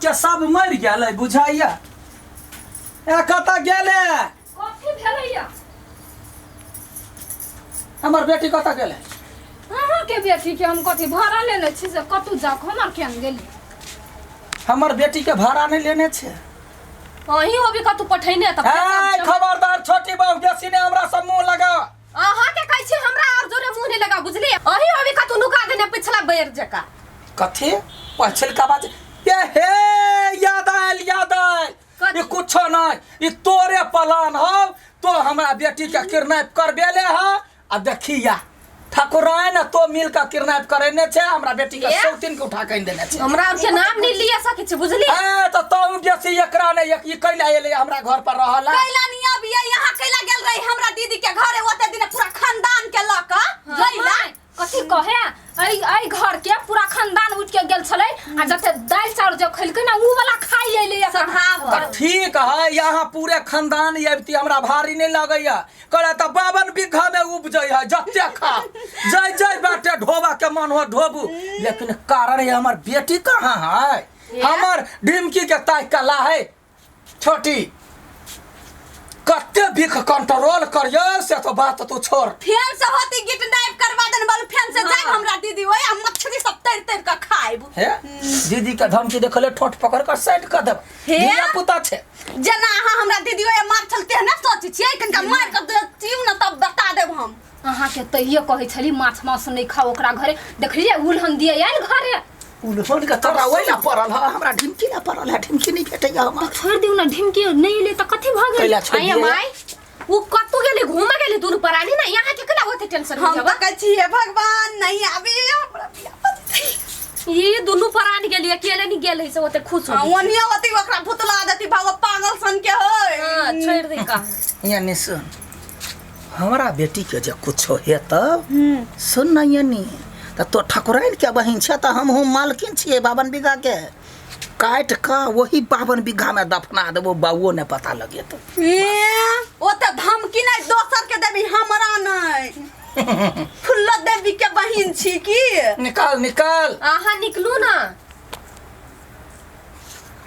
सबके सब मरि गेलै बुझाइया। ए कतऽ गेलै? कथी भेलैया? हमर बेटी कतऽ गेलै? अहाँके बेटी के हम कथी भाड़ा लेने छी से कतू जाक हमर केन गेली? हमर बेटी के भाड़ा नहि लेने छै। अहीं हो भी कतू पठैने त ए खबरदार छोटी बहू, बेसी ने हमरा सब मुंह लगा। अहाँ के कहै छी हमरा और जोरे मुंह नहीं लगा, बुझलिए? अहीं हो भी कतू नुका देने पिछला बेर जका। कथी पछिलका बात? ए हे याद आयल, याद आयल। कथी? ई कुछो नहीं, ई तोरे प्लान हो। तो हमरा बेटी के किडनैप करबेले ह आ देखिया ठाकुराइन तो मिल के किडनैप करेने छे हमरा बेटी के, ए? सौतीन के उठा के आनि देने छे। हमरा और के नाम नहीं लिया सकै छी, बुझलिए? ए तो तू बेसी एकरा ने एक ई कैला एले हमरा घर पर रहला। कैला नहीं अबियै यहाँ, कैला गेल रही हमरा दीदी के घरे ओते दिन पूरा खानदान के लऽ कऽ गइला। माय, कथी कहे एहि एहि घर के पूरा खानदान उठ के गेल छलै आ जते दालि चाउर जे खैलकै ना उ वाला खाइ एलै एखन। स्वभाव तऽ ठीक है, यहाँ पूरे खानदान अबती हमरा भारी नहीं लगैया। करे तऽ 52 बीघा में उपजै है, जते खा जय जय बाटे ढोबा के मन हो ढोबू, लेकिन कारण है हमर बेटी कहाँ है? हमर ढिमकी के ताक कला है छोटी, कते भीख कंट्रोल करियो से तो बात तू छोड़। फेन से होती गिट नाइप करवा देन बालू, फेन से जाइब हमरा दीदी ओए हम मछली सब तैर तैर के खाइब। हे दीदी के धमकी देखले ठोठ पकड़ कर साइड कर देब। हे? धिया पुता छे। जेना अहाँ हमरा दीदी ओए मार छल तेहने सोचै छियै, कनिका मार के दियौ ने तब बता देब हम। अहाँके तहिये कहै छली माछ मांस नहि खाओ ओकरा घरे, देखलियै उलहन दिए आयल घरे। उलहन के तोरा ओहि ला पड़ल है, हमरा ढिमकी ला पड़ल है, ढिमकी नहीं भेटैया हमरा। छोड़ि दियौ ने, ढिमकी नहि एलै तऽ कथी भऽ गेल? कैला छोड़ि आइए दियै? माय, उ कतौ गेलै घूमे गेलै दुनू प्राणी ने, यहाँ के केना ओते टेंशन हम बुझबा? तऽ कहै छी हे भगवान नहीं आबी हमरा बियाह भऽ जेतै। ई दुनू प्राणी गेली अकेले नहीं गेल है से ओते खुश हो। हाँ, ओनिये होती ओकरा भुतला देती भागो पागल सन के होय। हां छोड़ दे का। यानी सुन, हमरा बेटी के जे कुछो हेतौ सुन न यानी तऽ तो ठकुराइन के बहिन छै तऽ हम हूँ मालकिन छियै 52 बीघा के, काटि कऽ वही 52 बीघा में दफना देबो, बाबुओ नहि पता लगेतौ। ए, ओते धमकी नहीं दोसर के देबी हमरा नहीं। फुल्लो देवी के बहिन छी की? निकाल निकाल। अहाँ निकलू ना।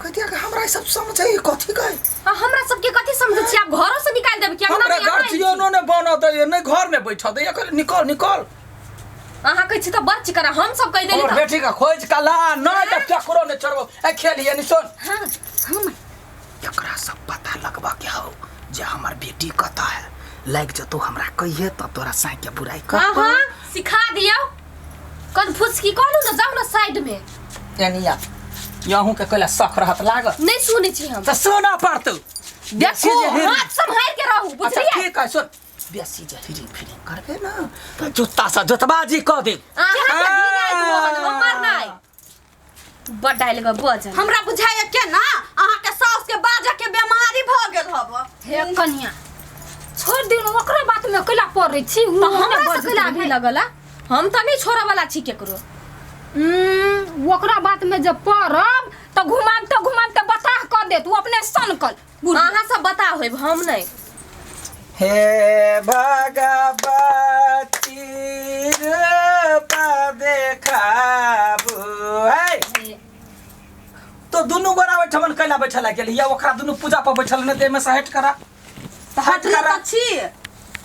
कथिया के हमरा ई सब समझै कथी कहे? आ हमरा सबके कथी समझै छी? आब घरो से निकाल देब कि हमरा अंगना में घर अहाँ आयल छी? जियनो ने बनऽ दैए, नहि घर में बैठऽ दैए, कहले निकल निकल। अहाँ कहै छी तऽ बड़ चिकरा, हम सब कहि देली हमर तऽ बेटी के खोज के ला, नहि तऽ केकरो नहि छोड़बो। ए खेलिए नि सुन। हाँ हाँ माय। एकरा सब पता लगबा के हौ जे हमर बेटी कतऽ है, लागि जतौ हमरा कहिए तब तोरा साँइ के बुराइ कर। हाँ हाँ सिखा दियौ कन फुसकी कहलू ना, जाउ ना साइड में। यानी या यहूँ के कैला शख रहत लागत। नहीं सुनै छी हम। तऽ सुनऽ पड़तौ। देखू बेसी जे हिरी- हाथ सम्हारि के रहू, अच्छा बुझलियै? ठीक है सुन, बेसी जे हिरी फिरी करबे ना तऽ जूता से जुतबाजी कऽ देब। अहाँ के दिन आयत मोहन, हमर नहि। बड डालि गऽ बजल। हमरा बुझाइए के ना अहाँ के सास के बाजा के बीमारी भऽ गेल हब। हे कनिया छोड़ दियौ ने, ओकरा बात में कैला पड़ै छी? उ तऽ ओहने हमरा से बजैत कैला रहै। अभी लगल आ? हम तऽ नहि छोड़ऽ वाला छी केकरो। ओकरा बात में जब पड़ब तऽ घुमाबते घुमाबते बताह कऽ देत, उ अपने सनकल बुढ़िया। अहाँ सब बता होब, हम नहि। हे भगवती रूप देखाबू है। तो दुनू गोरा ओहिठमन कैला बैठल गेली या ओकरा दुनू पूजा पर बैठल ने देह में से हट करा, तऽ हट हटले करा। तऽ छी।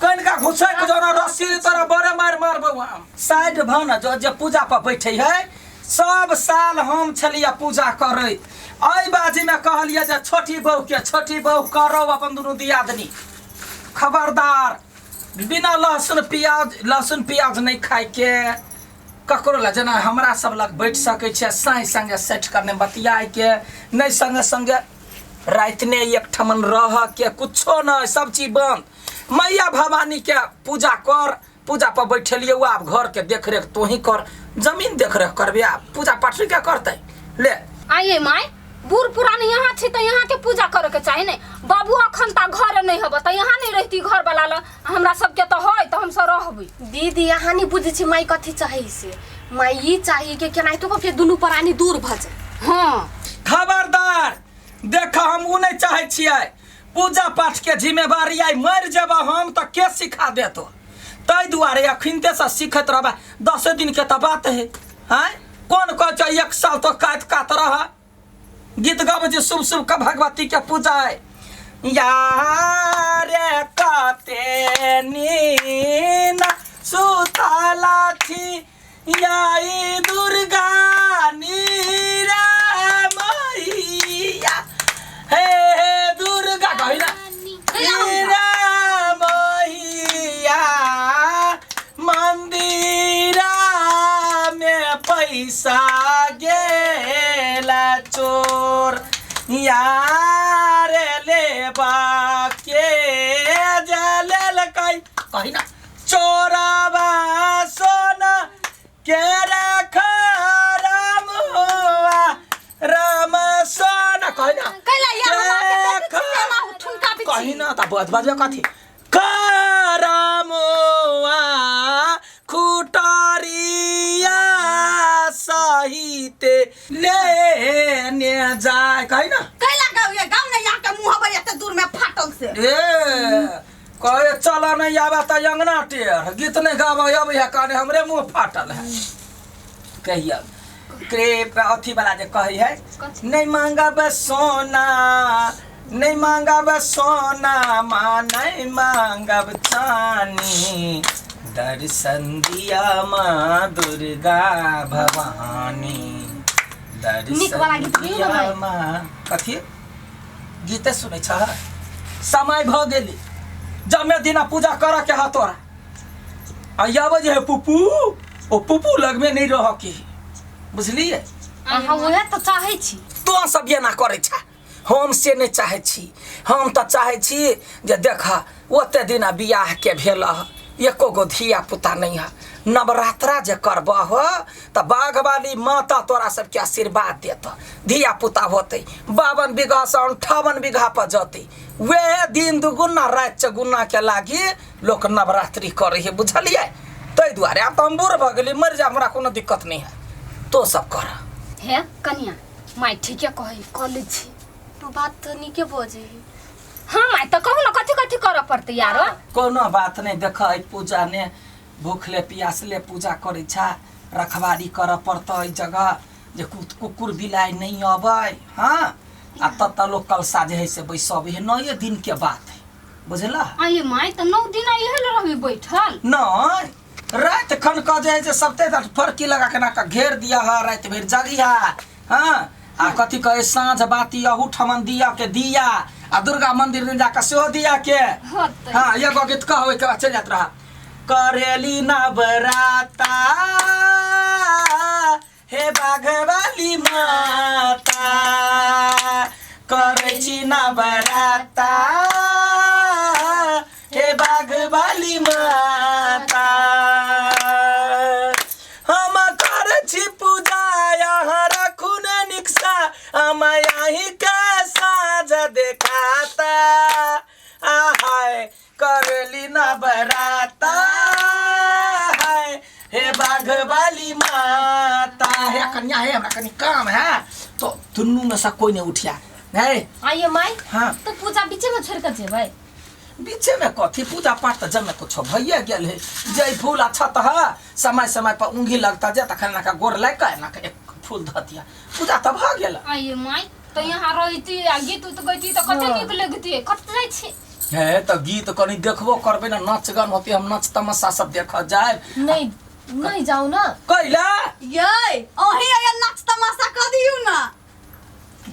कनिका घुसै के जोना रस्सी तोरा बड़े मार मारबौ हम। साइड भ न जो जे पूजा पर बैठे है, सब साल हम छलियै पूजा करैत। एहि बाजी में कहलियै जे छोटी बहू के छोटी बहू करौ अपन दुनू दियादनी, खबरदार बिना लहसुन प्याज, लहसुन प्याज नहीं खाए के, ककरो लग जेना हमरा सब लग बैठ सकै छियै साँझ संगे सेट करने बतियाए के नहीं, संगे संगे राति ने एक ठमन रह के कुछो नहीं, सब चीज बंद। मैया भवानी के पूजा कर, पूजा पर बैठलियै, आब घर के देख रेख तोही कर, जमीन देख रेख करबे, आब पूजा पाठ के करतै ले। आइए माय, बूढ़ पुरान यहाँ छी तऽ यहाँ के पूजा करे के चाही ने। बाबू अखन तक घर नहीं हब तऽ यहाँ नहीं रहती घर वाला ल, हमरा सबके तऽ है तऽ हमसब रहबै। दीदी अहाँ नहीं बुझै छी माय कथी चाही से। माय ई चाही कि केनाहितो कऽ के दुनू प्राणी दूर भऽ जाय। हाँ। खबरदार देख, हम उ नहीं चाहै छियै पूजा पाठ के जिम्मेवारी, आइ मरि जेबा हम तऽ के सिखा देतो? ताहि दुआरे अखिनते से सीखैत रहबा, 10 दिन के तऽ बात है। आँय कोन कहै छै 1 साल तो कात कात रह। गीत गाबै छी शुभ शुभ के भगवती के पूजा है यारे कते नीन सुतला छी याई दुर्गा नीरा मैया हे हे दुर्गा कही ना नीरा मैया मंदिरा में पैसा गेला चोर यार लेबा के जलेलकै कही ना चोराबा सोना के रख राम हुआ राम सोना कही ना कैला यार हमरा के के देखै छी केना ठुनका बिछी कही ना त बज बज कथी करमुआ खुटरिया सहिते लेने जाय कही ना कैला गाँव ये गाँव नहीं आके मुँह हबै एते दूर में फाटल से ए कहे चल नहीं आवा त अंगना टेढ़ गीत नहीं गावे अबै है कहने हमरे मुंह फाटल है कहिया क्रेप अथी वाला जे कहै है नहीं मांगब सोना नहीं मांगब सोना माँ नहीं मांगब चानी दर्शन दिया माँ दुर्गा भवानी नीक वाला दर्शन गीत गाइयो दिया ने भाई। माँ कथी गीते सुनै छह समय भऽ गेली जमे दिना पूजा करऽ के ह तोरा आ आबै जे है पुपू ओ पुपू लगमे नहि रहऽ के बुझलियै अहाँ उएह तऽ चाहै छी तो सब एना करै छ हम से नहि चाहै छी हम तऽ चाहै छी जे देख ओते दिना बियाहके भेल ह एको गो धिया पुता नहि है नवरात्रा जे करबह तऽ बाघवाली माता तोरा सबके आशीर्वाद देत धिया पुता होतै 52 बीघासँ 58 बीघा पर जतै वएह दिन दुगुना राति चौगुना के लागी लोक नवरात्रि करै है बुझलियै ताहि दुआरे आब तऽ हम बूढ़ भऽ गेली मरि जा हमरा कोनो दिक्कत नहि है तो सब कर हे कनिया माय ठीके कहै कॉलेज छी बात तऽ नीके बजै है हाँ माय तऽ कहू ने कथी कथी करऽ पड़तै यार कोनो बात नहि देख एहि पूजा ने भूखले प्यासले पूजा करै छा रखवारी करऽ पड़तै एहि जगह जे कुकुर बिलाइ नहि अबै हँ आ ततऽ लोक कलशा जे है से बैसबै है नए दिन के बात है बुझलह आये माय तऽ 9 दिन इहे ले रहबी बैठल नहि राति खन कऽ जे है से सबते तऽ फरकी लगा के ना कऽ घेर दिया है राति भरि जगिहा हँ आ कथी कहे साँझ बाती अहू ठमन दिया के दिया आ दुर्गा मंदिर में जाके सेहो दिया के होतै। हाँ एगो गीत कह ओहिके बाद चलि जाइत रहा करेली नवराता हे बाघवाली माता करै छी नवराता हे बाघवाली माता हम करै छी पूजा यहाँ राखू ने निकसा हम यहीं के साँझ देखाता आहाय करली नवराता हाय हे बाघवाली माता हे कन्या हे हमरा कनी काम है तो दुनू में से कोई नहीं उठिया नहीं आइए माई हाँ तो पूजा बीचे में छोड़ के जेबै बीचे में कथी पूजा पाठ तऽ जमे कुछो भइए गेल है जय फूल अच्छा तऽ है समय समय पर ऊँघी लगता जे तखन एना गोर लागि कऽ एना कऽ एक फूल धऽ दिया पूजा तऽ भऽ गेल आइए माई तो यहाँ रहती आ गीत उत गैती तऽ कते नीक लगती कत जाइ छी हे तऽ गीत कनि देखबो करबै ने नाच गान होते हम नाच तमाशा सब देखऽ जायब नहीं नहीं जाऊ ना कैला यै अहीं अगर नाच तमाशा कऽ दियौ ना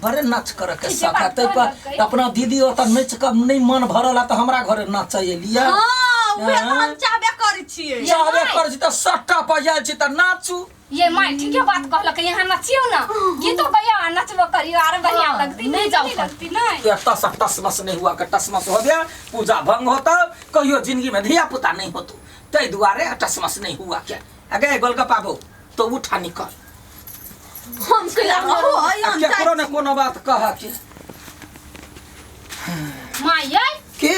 बड़े नाच करे के ठीके शौक है बात ताहि पर कहलकै। अपना दीदी ओतऽ नाचि कऽ नहि मन भरल है तऽ हमरा घरे नाचऽ एलियै हाँ उहे तऽ हाँ। हम चाहबे करै छियै चाहबे करै छी तऽ सट्टा पर आयल छी तऽ नाचू ये माय ठीके बात कहलक यहाँ नचियो ना गीतो गैयो आ नचबो करियो आर बढ़िया हाँ, लगती नहीं जाओ नहीं लगती नहीं एतऽ से टसमस नहीं हुआ के टसमस हो गया पूजा भंग होता कहियो जिंदगी में धिया पुता नहीं होतो ताहि दुआरे टसमस नहीं हुआ के अगे गोलगप्पा बो तो उठा निकल हम कैला रहू आ हम केकरो ने कोनो बात कह के माय ये के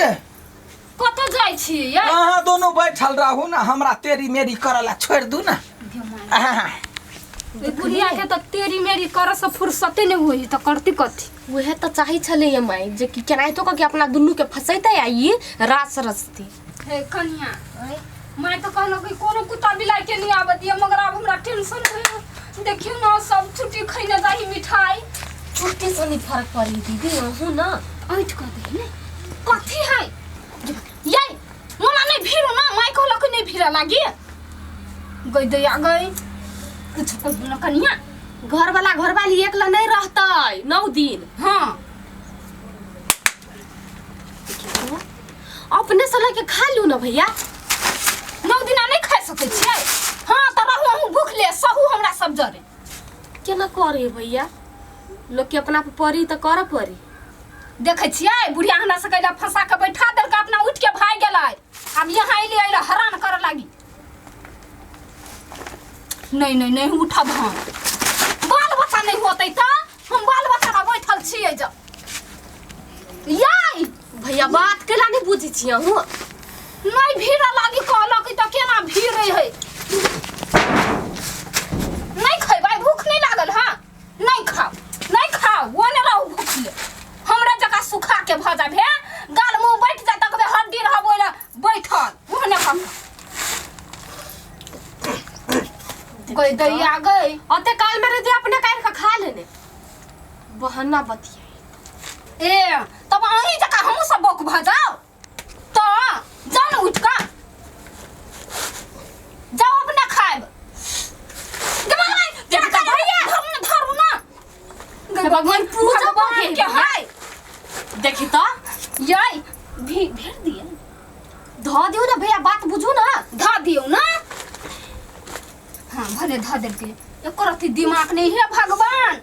कतऽ जाइ छी ये अहाँ दोनों बैठल रहू ना हमरा तेरी मेरी करला छोड़ दू ना आहा, ई बुढ़िया के तऽ तेरी मेरी करऽ से फुर्सते नहि होइ तऽ करती कथी उहे तऽ चाहै छलै ये माई जे कि केनाहितो कऽ के अपना दुनू के फसैतै आ ई रास रचतै हे कनिया माय तऽ कहलक कि कोनो कुत्ता बिलाइ के नहि आबऽ दिअ मगर आब हमरा टेंशन होइए देखियौ ने सब छुट्टी खैने जाही मिठाई चुट्टी से नहीं फर्क पड़ी दीदी अहूँ ना ऐठ कऽ दे ने कथी है ये मोना नहीं भीड़ू ना माय कहलक नहीं भीड़ लागी गई दैया गई कुछ कहू न कनिया घर वाला घर वाली एकला नहीं रहतै 9 दिन। हाँ अपने से लके खा लू ना भैया। 9 दिना नहीं खा सकै छियै। हाँ तऽ रहू अहूँ भूखले सहू हमरा सब जरे। केना करे भैया, लोग के अपना पर पड़ी तऽ करऽ पड़ी। देखै छियै बुढ़िया हमरा सबके लए फंसा के बैठा देलकै, अपना उठि के भागि गेलै। आब यहाँ अयली अयलै हैरान करऽ लागी। नहीं नहीं नहीं उठब हम, बाल बच्चा नहीं होतै तऽ हम बाल बच्चा लए बैठल छियै जब। याई भैया बात केला नहीं बुझै छियै अहूँ? नहीं भीड़ लागी कहलक तऽ केना भीड़ है। नहीं खैबै, भूख नहीं लागल? हाँ नहीं खाओ नहीं खाओ, वो ने रहू भूखले। हमरा जकाँ सुखा के भऽ जाबे गाल मुँह बैठ जा तकबे हड्डी रहब ओहि लए बैठल ओहने कऽ गई दैया गई। ओते काल में रे अपने काटि के खा लेने बहाना बतिया। ए तब अहीं जकाँ हमहूँ सब बौक भऽ जाउ तऽ जाउ ने उठि कऽ जाउ अपने खायब। धरू ना भगवान पूजा भगवान के है देखी तो यई भी भेड़ दिए धऽ दियौ ना भैया, बात बुझू ना। धऽ दियौ ना। हाँ भले धऽ देलकै, एको रत्ती दिमाग नहीं है भगवान।